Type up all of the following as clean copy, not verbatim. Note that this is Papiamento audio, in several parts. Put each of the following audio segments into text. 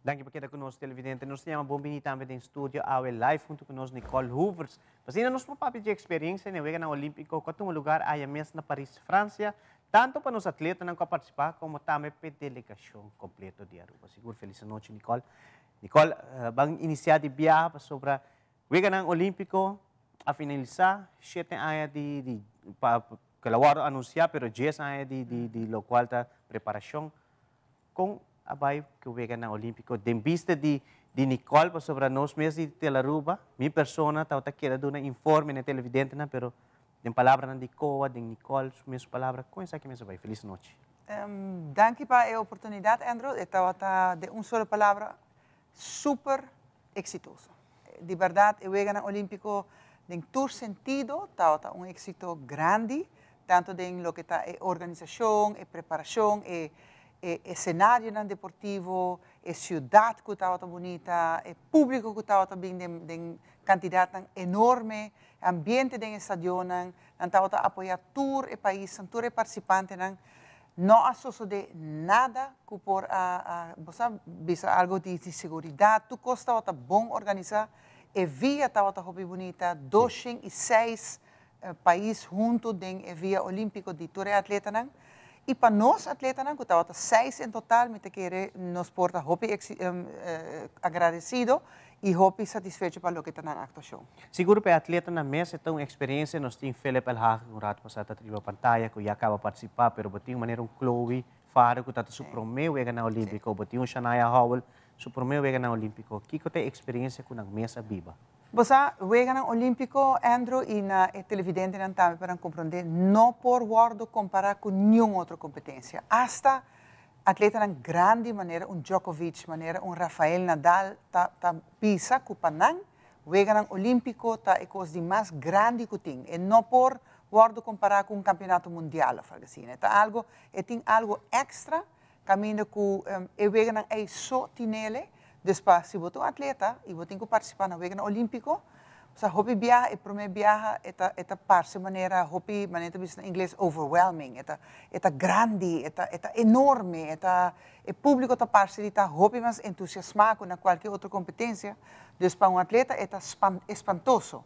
Danki pa keda cu nos, televidente. Nos ta yama bon bini tambe den studio awe live hunto cu nos Nicole Hoovers. Asina nos por papia di experiencia na Weganan Olimpico cu a tuma lugar aya mes na Paris, Francia, tanto pa nos atletanan cu a participa como tambe pa e delegacion completo di Aruba. Sigur, feliz nochi, Nicole. Nicole, ban inicia di biaha pasobra Weganan Olimpico a finalisa 7 aña di pa, cu el a wordo anuncia, pero 10 aña di locual ta preparacion. Con a bay cu Weganan Olimpico den bista di Nicole, pasobra nos mes di Telearuba, mi persona ta keda duna informe na televidente, pero den palabra di COA, di Nicole, su mes palabra, con esaki mes a bay? Feliz nochi. Danki pa e oportunidad, Andrew. Tabata, den un solo palabra, super exitoso. Di berdad, e Weganan Olimpico, den tur sentido, tabata un exito grandi, tanto den loke ta e organisacion, e preparacion, e escenario deportivo, e ciudad cu tabata bunita, e publico cu tabata bin den cantidad enorme, ambiente den stadion, nan tabata apoya tur e pais, tur e participantenan. No a sucede nada cu por a bo bisa algo di seguridad, tur cos tabata bon organisa, e via tabata hopi bunita, 206 pais hunto den e via olimpico di tur e atletanan. Y pa nos atletanan, cu tabata seis en total, mi ta kere nos por ta hopi agradecido y hopi satisfecho pa loke ta nan actuacion. Sigur, pa atletanan mes ta un experiencia. Nos tin Philip Elhage, un rato pasa riba pantaya, cu ya a caba participa, pero tin manera un Chloe Faro, cu ta su prome Weganan Olimpico, tin un Shania Howell, su prome Weganan Olimpico. Kico ta e experiencia cu nan mes a biba? Bo sa, Weganan Olimpico, Andrew, y na televidentenan tambe pa comprende, no por wordo compara cu ningun otro competencia. Hasta atletanan grandi, manera un Djokovic, manera un Rafael Nadal, ta bisa cu pa nan Weganan Olimpico ta e cos di mas grandi cu tin. E no por wordo compara cu un campeonato mundial of algo asina. E tin algo extra, caminda cu e weganan ey so tinele. Dus pa si bo ta un atleta y bo tin cu participa na Weganan Olimpico, o hopi biaha, e prome biaha, e ta parce manera hopi, manera bisa na Ingles, overwhelming, e ta grandi, e ta enorme, e publico ta parce di ta hopi mas entusiasma cu na cualkier otro competencia. Dus pa un atleta e ta espantoso.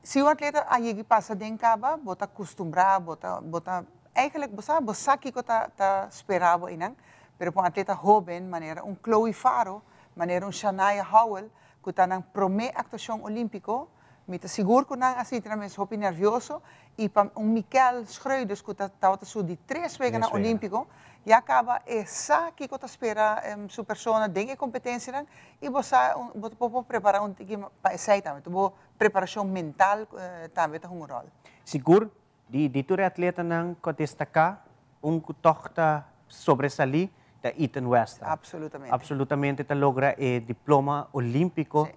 Si un atleta a yega pasa den caba, bo ta acostumbra, bo ta eigenlijk bo sa kico ta spera bo einan, pero pa un atleta hoben, manera un Chloe Faro, manera un Shania Howell, cu ta nan prome actuacion olimpico, mi ta sigur cu nan a sinti nan mes hopi nervioso, y pa un Mikel Schreuders, cu ta su di tres Weganan Olimpico, ya caba e sa kico ta spera su persona den e competencia, y bo sa, bo por prepara un tiki pa esey tambe, bo preparacion mental tambe ta un rol. Sigur, di tur atletanan cu destaca, un cu toch ta sobresali, ta Ethan Westra. Absolutamente. Absolutamente ta logra e diploma olimpico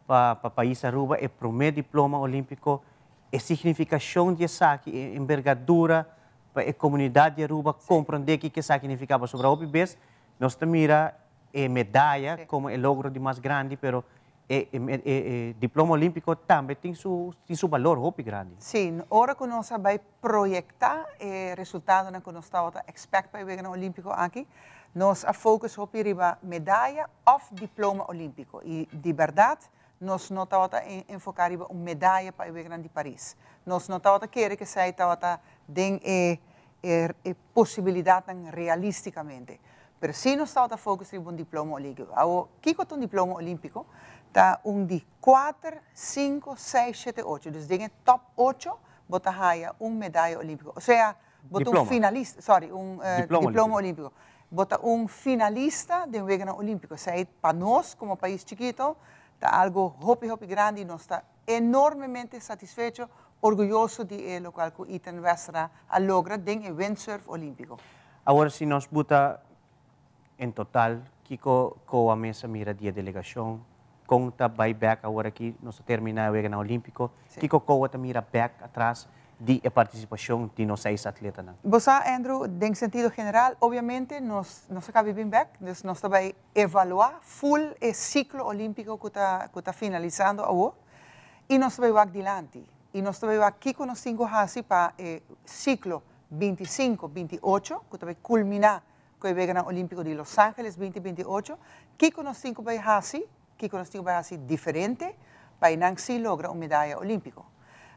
pa pais Aruba, e prome diploma olimpico, e significacion di esaki, e envergadura pa e comunidad di Aruba comprende kico esaki significa. Pasobra hopi bes nos ta mira e medaya como e logro di mas grandi, pero e diploma olimpico tambe tin su balor hopi grandi. Si, ora cu nos bay proyecta e resultado cu nos tabata expect pa e Olimpico aki, nos a focus hopi riba medaya of diploma olimpico. Y di berdad, nos no tabata enfoca riba un medaya pa e di Paris. Nos no tabata kere cu esey tabata den e posibilidad realisticamente. Pero si nos tabata focus riba un diploma olimpico. Awo, kico ta un diploma olimpico? Ta un di 4, 5, 6, 7, 8. Dus den top 8, bo ta haya un medaya olimpico. O sea, bo ta un finalista, sorry, un diploma, diploma olimpico. Bo ta un finalista di Weganan Olimpico. Esey, pa nos, como pais chikito, ta algo hopi, hopi grandi y nos ta enormemente satisfecho, orguyoso di e locual cu Ethan Westra a logra den windsurf olimpico. Awor, si nos buta en total, kico COA mes a mira di delegacion, con ta bay back awor aki, nos a termina e Weganan Olimpico, kico COA ta mira back atras di e participacion di nos seis atletanan? Bo sa, Andrew, den sentido general, obviamente, nos a caba di bin back, dus nos ta bay evalua full e ciclo olimpico cu ta finalisando awo, y nos ta bay wak dilanti. Y nos ta bay wak kico nos tin cu haci pa e ciclo 25-28, cu ta bay culmina. ku e Weganan Olímpiko di Los Angeles 2028, kiko nos tin ku bai hasi, kiko nos tin ku bai hasi diferente, pa nan sí logra un medaya olímpiko.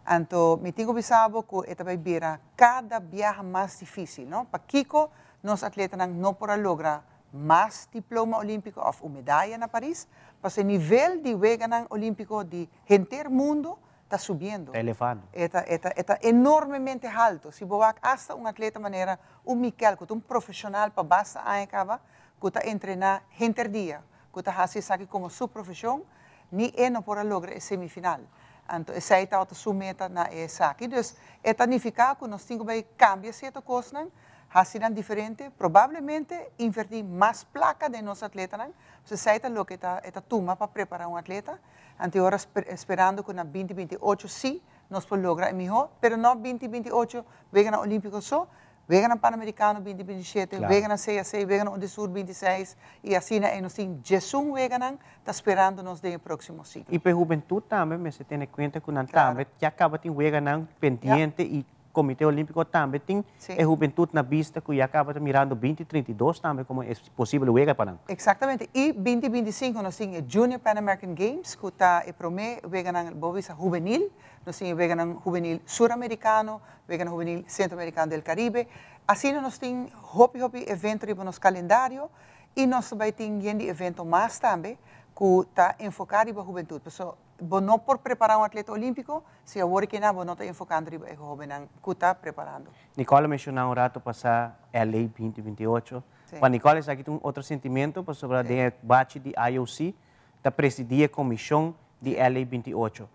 Anto, mi tin ku bisa bo ku e ta bai bira kada biaha mas difísil, no? Pakiko nos atletanan no por a logra mas diploma olímpiko òf un medaya na Paris, pasobra e nivel di Weganan Olímpiko di henter mundu ta subiendo. Ta elevando. E ta enormemente altu. Si bo hasta un atleta manera un Mikel, ku ta un profeshonal pa basta aña kaba, ku ta entrená henter dia, ku ta hasi esaki komo su profeshon, ni e no por a logra e semifinal. Anto, esei ta su meta na esaki. Dus, e ta nifiká ku nos tin ku kambia sierto kosnan, hasi diferente, probablemente invertí mas plaka den nos atletanan, esei ta loke ta tuma pa prepará un atleta. Anto, awor sperando ku na 2028 sí, nos por logra mihó, pero no 2028, Weganan Olímpiko so, Weganan Panamerikano 2027, Weganan CAC, Weganan Odesur 26, i asina nos tin 11 Weganan ta sperando nos den próksimo siklo. I pa hubentut tambe, mester tene kuenta ku nan tambe ya kaba tin Weganan pendiente i Komité Olímpiko tambe tin e hubentut na bista ku ya kaba mirando 2032 tambe komo e posibel wega pa nan. Eksaktamente. I 2025 nos tin Junior Pan American Games, ku ta e promé weganan bo bisa hubenil, nos tin weganan hubenil suramerikano, weganan hubenil sentroamerikano del Caribe. Asina nos tin hopi hopi evento riba nos kalendario i nos tambe tin yen di evento mas tambe ku ta enfoká riba hubentut. So, bo no por prepará un atleta olímpiko, si awor ku bo no ta enfokando riba e hóbennan ku ta preparando. Nicole a menshoná un ratu pasá LA 2028. Pa Nicole, esaki tin otro sentimentu pasobra e bachi di IOC, ta presidí e komishon di LA 28.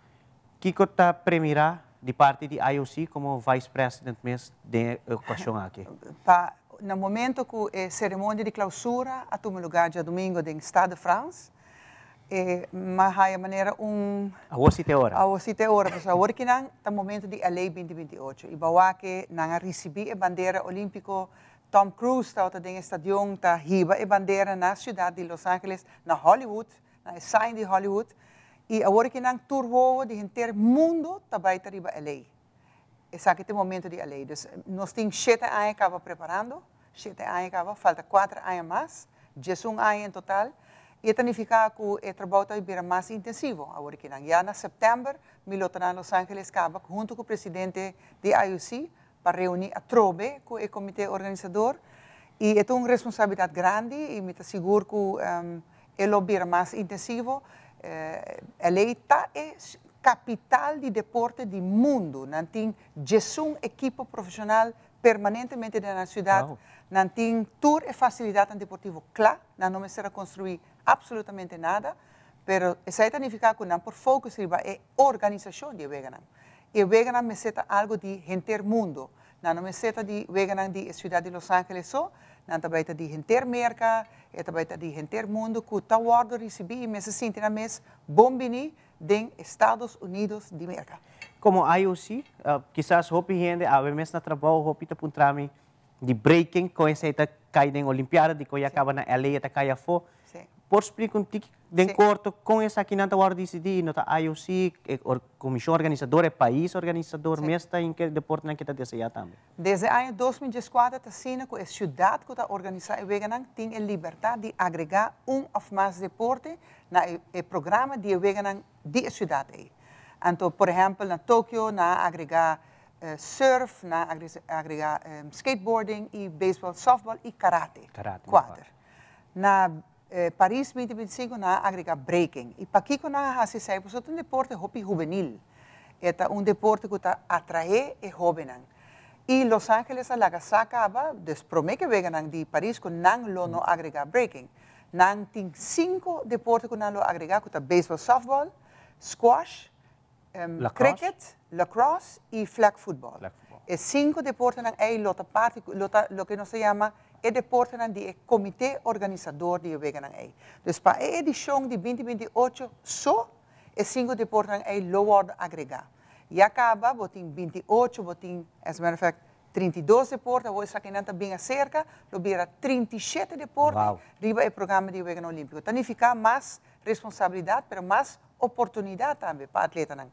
Kiko ta premirá di parti di IOC komo vice president mes den e okashon aki? Pa, na momento ku e seremonia di klousura a tuma lugá djadumingu na Stade de France, m'a haya manera un Awor sí ta ora. Awor sí ta ora, pasobra awor ku nan ta momento di LA 2028. I b'a wak ku nan a risibí e bandera olímpiko, Tom Cruise ta den stadion, ta hiba e bandera na siudat di Los Angeles, na Hollywood, na sign di Hollywood. I awor ku nan tur wowo di henter mundu ta bai riba LA. Esaki ta e momento di LA. Dus, nos tin 7 aña kaba preparando, 7 aña kaba, falta 4 aña mas, 11 aña en total. I ta nifiká ku e trabou ta bira mas intensivo awor ku nan. Ya na sèptèmber, mi lo ta na Los Angeles kaba huntu ku e presidente di IOC pa reuní atrobe ku e komité organisadó. I ta un responsabilidat grandi i mi ta sigur ku e lo bira mas intensivo. LA ta e kapital di deporte di mundu. Nan tin 11 ekipo profeshonal permanentemente na siudat. Nan tin tur e fasilidat deportivo kla, nan no mester konstruí absolutamente nada, pero esei ta nifiká ku nan por focus riba e organisashon di weganan. E weganan mester ta algu di henter mundu. Nan no mester ta di weganan di siudat di Los Angeles so, nan tambe ta di henter Merka, i tambe ta di henter mundu ku ta wòrdu risibí i mester sinti nan mes bon biní den Estados Unidos di Merka. Komo IOC, kisas hopi hende, awe mes na trabou, hopi ta puntra mi di breaking, ku esei ta kai den Olimpiada, di ku ya kaba na LA ta kai afó. Por splika un tiki den korto kon esaki nan ta wòrdu disidí, no ta IOC, komishon organisadó, e pais organisadó, mes ta den ki deportenan ku ta deseá tambe. Desde aña 2014 ta asina ku e siudat ku ta organisá e weganan tin e libertat di agregá un òf mas deporte na e programa di weganan di e siudat ei. Anto, por ehèmpel, na Tokio, nan a agregá surf, nan a agregá skateboarding i baseball, softball i karate. Karate. Kuater. Na Paris 2025 nan a agregá breaking. I pakiko nan a hasi esei, pasobra ta un deporte hopi hubenil. Ta un deporte ku ta atraé e hóbennan. I Los Angeles a laga sa kaba, dus promé ku weganan di Paris, ku nan lo no agregá breaking. Nan tin sinku deporte ku nan lo agregá, ku ta baseball, softball, squash, Lacrosse. Cricket, lacrosse i flag football. Flag football. E sinku deportenan ei lo ta parti, lo ta loke nos ta yama e deportenan di e komité organisadó di weganan ei. Dus pa e edishon di 2028 so e sinku deportenan ei lo wòrdu agregá. Ya kaba, bo tin 28, bo tin, as a matter of fact, 32 deporte, awor esakinan ta bin aserka, lo bira 37 deporte riba e programa di Weganan Olímpiko. Ta nifiká mas responsabilidat, pero mas oportunidat tambe pa atletanan.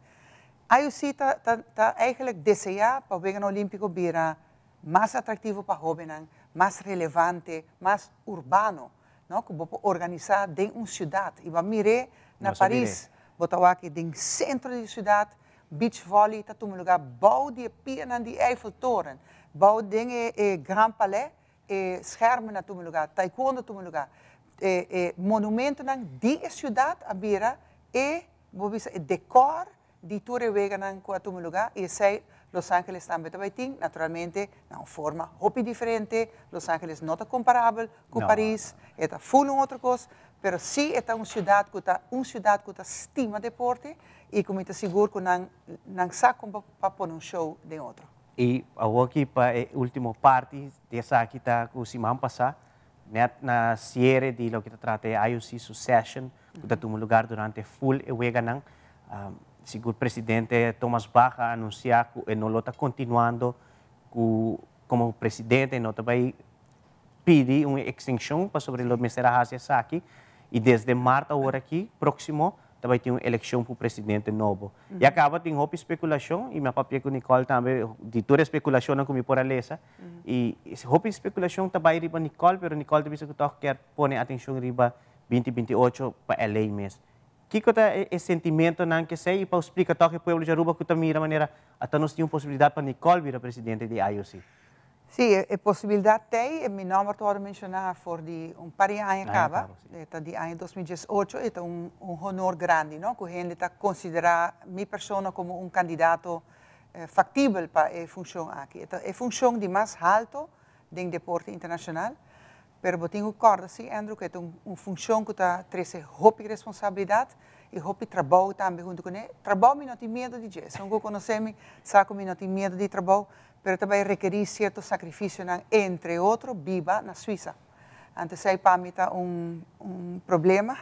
IOC ta eigenlijk deseá pa Weganan Olímpiko bira mas atraktivo pa hóbennan, mas relevante, mas urbano, no? Ku bo por organisá den un siudat. I bo a mir'é na Nos a mir'é. Paris, bo ta wak den sentro di siudat, beach volley ta tuma lugá bou di e pianan di Eiffeltoren, bou den e Grand Palais, e schermen a tuma lugá, taekwondo a tuma lugá. E monumentonan di e siudat a bira e, bo bisa, e dekòr di tur e weganan ku a tuma lugá i esei Los Angeles tambe ta bai tin, naturalmente na un forma hopi diferente, Los Angeles no ta komparabel ku No. Paris, e ta ful un otro kos, pero sí e ta un siudat ku ta un siudat ku ta stima deporte i ku mi ta sigur ku nan nan sa kon pa pone un show den otro. I awoki pa e último parti di esaki ta ku siman pasá, nèt na siere di loke ta trata e IOC su session ku ta tuma lugar durante ful e weganan, sigur presidente Thomas Bach a anunsiá ku e no lo ta kontinuando ku komo presidente, e no ta bai pidi un ekstenshon pasobra e lo mester a hasi esaki i desde mart awor aki próksimo ta bai tin un elekshon pa un presidente nobo. Ya kaba tin hopi spekulashon i mi a papia ku Nicole tambe di tur e spekulashonnan ku mi por a lesa i hopi spekulashon ta bai riba Nicole pero Nicole ta bisa ku tòg kier pone atenshon riba 2028 pa LA mes. Kiko ta e sentimentonan kesei i pa splika tòg e pueblo di Aruba ku ta mira manera ata nos tin un posibilidat pa Nicole bira presidente di IOC? Sí, e posibilidat t'ei, e mi nòmber ta wòrdu menshoná for di un par di aña kaba, e ta di aña 2018, e ta un honor grandi, no, ku hende ta konsiderá mi persona komo un kandidato faktibel pa e funshon aki. E ta e funshon di mas halto den deporte internashonal, pero bo tin ku kòrda sí, Andrew, ku e ta un funshon ku ta trese hopi responsabilidat i hopi trabou tambe huntu kuné. Trabou mi no tin miedu di dje, esun ku konosé mi sa ku mi no tin miedu di trabou, pero ta bai rekerí sierto sakrifisionan, entre otro biba na Suisa. Anto esei pa mi ta un un problema,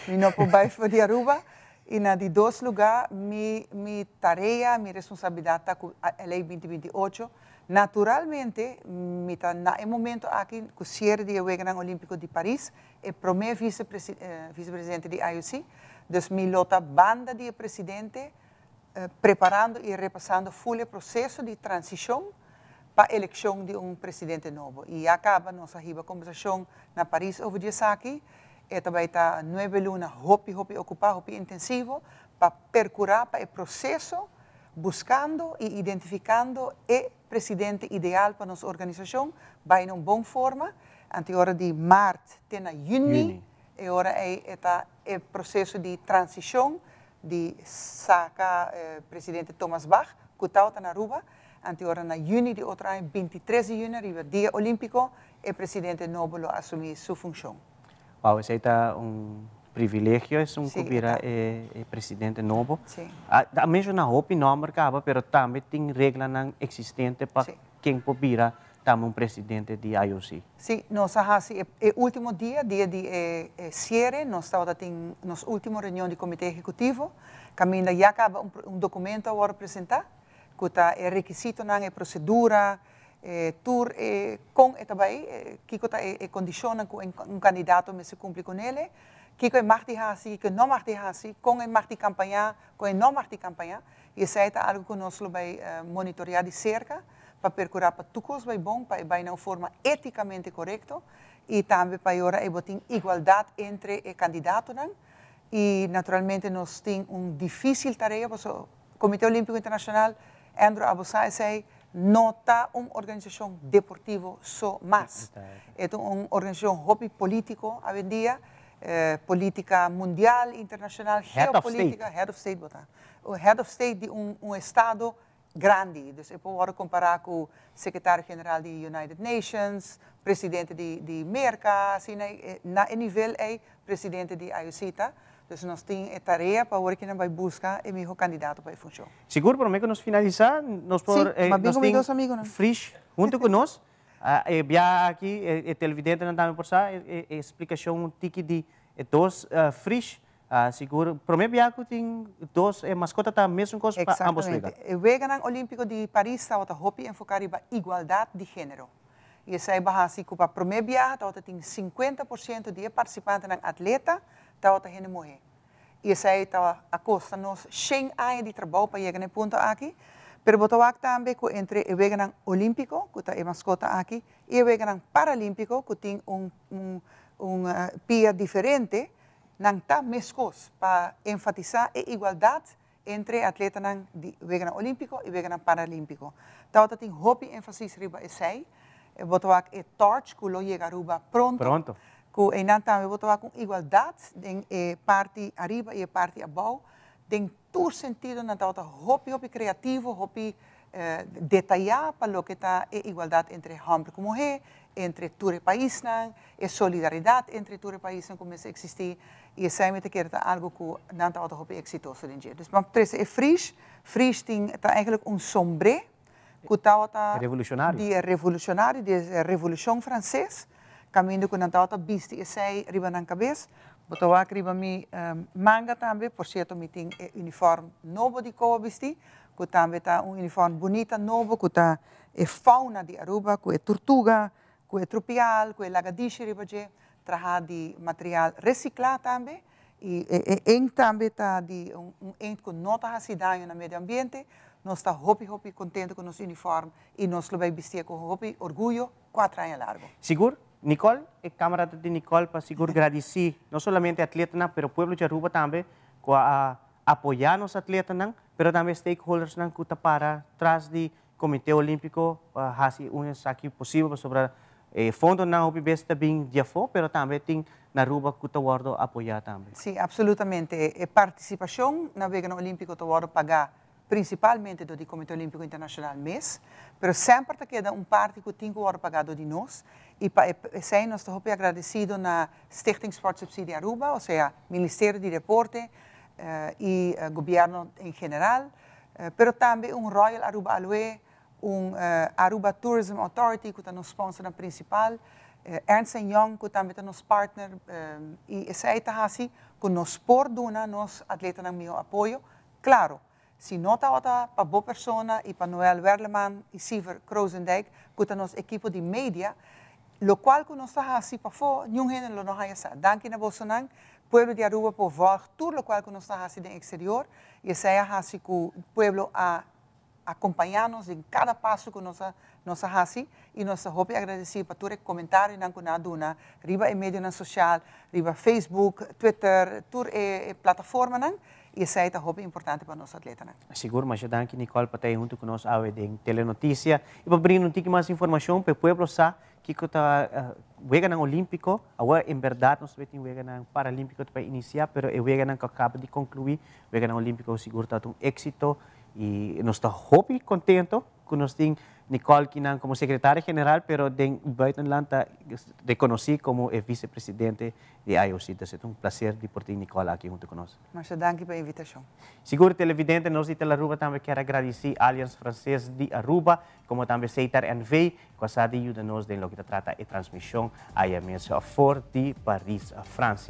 mi no por bai for di Aruba. I na di dos lugá mi mi tarea, mi responsabilidat ta ku LA 2028. Naturalmente mi ta na e momento aki ku siere di e Weganan Olímpiko di Paris e promé vise visepresidente di IOC, dus mi lo ta banda di e presidente preparando y repasando full e proceso di transicion pa eleccion di un presidente nobo. Y ya caba nos a hiba conversacion na Paris over di esaki. E ta bay ta nuebe luna hopi hopi ocupa, hopi intensivo pa percura pa e proceso buscando y identificando e presidente ideal pa nos organisacion bay na un bon forma. Anto e ora di maart te na juni, e ora ey e ta e proceso di transicion di saka presidente Thomas Bach ku tabata na Aruba anto ora na yüni di otro aña 23 di yüni riba dia olímpiko e presidente nobo lo asumí su funshon. Wow, esei ta un privilegio esun ku bira e presidente nobo. A menshoná hopi nòmber kaba pero tambe tin reglanan eksistente pa ken por bira tambe un presidente di IOC. Sí, nos a hasi e último dia, dia di e siere, nos tabata tin nos último reunion di Comité Ejecutivo, caminda ya caba un documento a wòrdu presentá, cu ta e rekisitonan, e procedura, e tur e con e ta bai, kico ta e condicionnan cu un candidato mester cumpli cu nele, kico e mag di hasi, kico e no mag di hasi, con e mag di campañá, con e no mag di campañá, y esei ta algo cu nos lo bai monitoreá di cerca. Pa percura pa tur cos bay bon, pa e bay na un forma eticamente corecto y tambe pa e ora ey bo tin igualdad entre e candidatonan y naturalmente nos tin un dificil tarea pasobra Comite Olimpico Internacional, Andrew abo sa esey, no ta un organisacion deportivo so mas. E ta un organisacion hopi politico awendia, politica mundial, internacional, geopolitica, head of state bo ta, head of state di un estado grandi. Dus e por wòrdu kompará ku sekretario general di United Nations, presidente di di Merka, asina na e nivel ei presidente di IOC ta. Dus nos tin e tarea pa ora kinan bai buska e miho kandidato pa e funshon. Sigur, promé ku nos finalisá nos por Sí, m'a bin nos ku mi tin dos amigunan. Frisch huntu ku nos. E biaha aki e televidentenan tambe por sa e splikashon un tiki di e dos Frisch. Sigur, prome bia ku tin dos e maskota ta mesun kos pa ambos wega. Exactamente. E Weganan Olímpiko di Paris tabata hopi enfoká riba igualdat di género. I esei ba hasi ku pa prome biaha tabata tin 50% di e partisipantenan atleta tabata hende muhé. I esei ta a kosta nos shen aña di trabou pa yega na e punto aki. Pero bo ta wak tambe ku entre e weganan olímpiko, ku ta e maskota aki, i e weganan paralímpiko, ku tin un pia diferente, nan ta meskos pa enfatisá e igualdat entre atletanan di weganan olímpiko i weganan paralímpiko. Tabata tin hopi énfasis riba esei, bo ta wak e torch ku lo yega Aruba pronto. Pronto. Ku einan tambe bo ta wak un igualdat den e parti ariba i e parti abou. Den tur sentido nan tabata hopi hopi kreativo, hopi detayá pa loke ta e igualdat entre hòmber ku muhé, entre tur paisnan, e solidaridat entre tur paisnan ku mester eksistí, i esei mi ta kere ta algu ku nan tabata hopi eksitoso den dje. Dus ban trese e Phryge. Phryge tin ta eigenlijk un sombré ku tabata Revolushonario. Di revolushonario, di Revolushon Franses, kaminda ku nan tabata bisti esei riba nan kabes. Bo ta wak riba mi manga tambe, por sierto, mi tin e uniform nobo di COA bisti, ku tambe ta un uniform bunita nobo, ku ta e fauna di Aruba, ku e turtuga, ku e trupial, ku e lagadishi riba dje, trahá di material resiklá tambe, i e inkt tambe ta di un inkt ku no ta hasi daño na medio ambiente. Nos ta hopi hopi kontentu ku nos uniform i nos lo bai bisti ku hopi orguyo 4 aña largu. Sigur, Nicole, e kamara di Nicole pa sigur gradisí no solamente atletanan, pero pueblo di Aruba tambe, ku a apoyá nos atletanan, pero tambe stakeholders nan ku ta para tras di Komité Olímpiko pa hasi un esaki posibel sobre fondonan hopi bes ta bin di afó, pero tambe tin na Aruba ku ta wòrdu apoyá tambe. Sí, absolutamente. E partisipashon na Weganan Olímpiko ta wòrdu pagá prinsipalmente dor di Komité Olímpiko Internashonal mes, pero semper ta keda un parti ku tin ku wòrdu pagá di nos, i pa esei nos ta hopi agradesido na Stichting Sportsubsidie Aruba, o sea, Ministerio di Deporte i gobièrnu en general, pero tambe un Royal Aruba Aloe, un Aruba Tourism Authority, ku ta nos sponsor prinsipal, Ernst Young, ku tambe ta nos partner, i esei ta hasi ku nos por duna nos atletanan mihó apoyo. Klaro, si no tabata pa bo persona i pa Noel Werleman i Siver Krozendijk, ku ta nos ekipo di media, lokual ku nos ta hasi pafó, ningun hende lo no haya sa. Danki na bosonan, pueblo di Aruba por volg tur lokual ku nos ta hasi den eksterior, i esei a hasi ku pueblo a akompañá nos den kada paso ku nos a hasi, i nos ta hopi agradesido pa tur komentarionan ku nan a duna riba e medionan sosial, riba Facebook, Twitter, tur e plataformanan, i esei ta hopi importante pa nos atletanan. Sigur, masha danki, Nicole, pa ta huntu ku nos awe den Telenotisia. I pa brinda un tiki mas informashon pa pueblo sa ku ta weganan olímpiko, awor en berdat nos tin weganan paralímpiko pa inisiá, pero e weganan ku a kaba di konkluí, weganan olímpiko sigur ta un éksito i nos ta hopi kontentu ku nos tin Nicole akinan komo sekretario general, pero den buitenland ta rekonosí komo e visepresidente di IOC. Anto, ta un plaser di por tin Nicole aki huntu ku nos. Masha danki pa e invitashon. Sigur, televidente, nos di Telearuba tambe ke gradisí Alliance Frances di Aruba, komo tambe Seitar NV, ku a yuda nos den loke ta trata e transmishon aya mes for di Paris, Fransia.